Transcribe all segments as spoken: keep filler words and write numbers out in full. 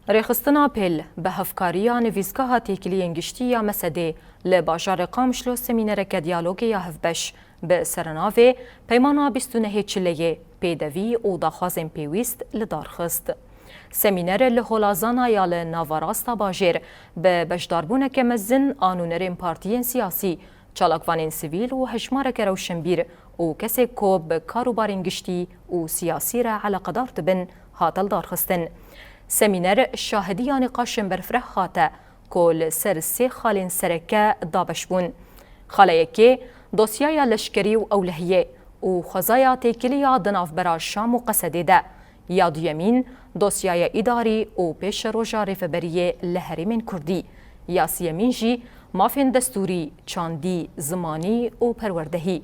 Rêxistina Pêl bi hevkariya Nivîsgeha Têkiliyên Giştî ya Mesedê li bajarê Qamişlo semînereke diyalogê ya hevbeş bi sernavê Peymana bîst û nehê Çileyê pêdevî û daxwazên pêwîst li dar xist. Semîner li Holazana ya li navarasta bajêr bi beşdarbûneke mezin a nûnerên partiyên siyasî, çalakvanên sivîl û hejmareke rewşenbîr û kesên ku bi karûbarên giştî û siyasî re eleqedar dibin, hate lidarxistin. Semîner şahidiya nîqaşên berfireh hate ku li ser sê xalên sereke dabeş bûn. Xala yekê dosyaya leşkerî û ewlehiyê û xwezaya têkiliya di navbera Şam û Qesedê de. Ya duyemîn dosyaya îdarî û pêşeroja rêveberiyê li herêmên kurdî. Ya siyemîn jî mafên destûrî, çandî, zimanî û perwerdehî.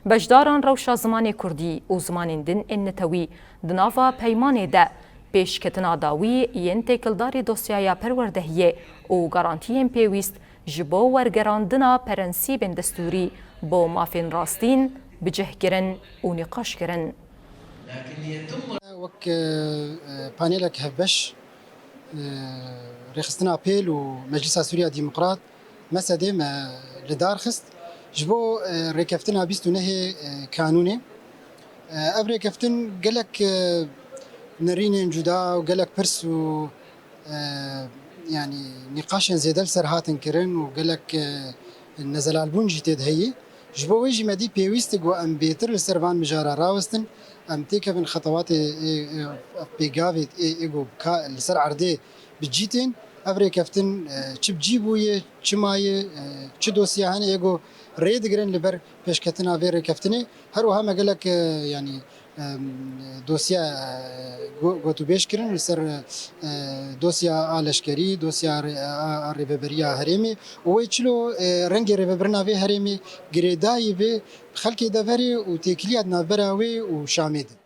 Beşdaran rewşa zimanê kurdî û zimanên din ên netewî di nava peymanê de pêşketina dawî yên têkildarî dosyaya perwerdehiyê û garantiyên pêwîst ji bo wergerandina prensîbên destûrî bo mafên rastîn bi cih kirin û nîqaş kirin. Wek e, e, panelek hevbeş, e, Rêxistina Pêl û Meclisa Sûriya Demokrat, Mesedê, me li dar xist ji bo e, rêkeftina bîst û nehê e, Kanûnê. E, Ev rêkeftin gelek e, nerînên cuda û gelek pirs û e, yanî nîqaşên zêde li ser hatin kirin û gelek e, nezelalbûn jî tê de heyî. Ji bo wê jî me dî pêwîst e ku em bêtir li ser van mijara rawestin, em têkevin xetewatê ê, ê, pêgavê ê, ê ku ka, li ser erdê bi cî tên. Ev rêkeftin e, çi bi cî bûye, çi maye, e, çi dosya hene ê ku rê digirin li ber pêşketina vê rêkeftinê. Her wiha me gelek e, yanî em, dosya e, go- gotûbêj kirin li ser e, dosya a leşkerî, dosya rê- a a rêveberiya herêmê û wê çilo e, rengê rêvebirina vê herêmê girêdayî vê xelkê deverê û têkiliya di navbera wê û Şamê de.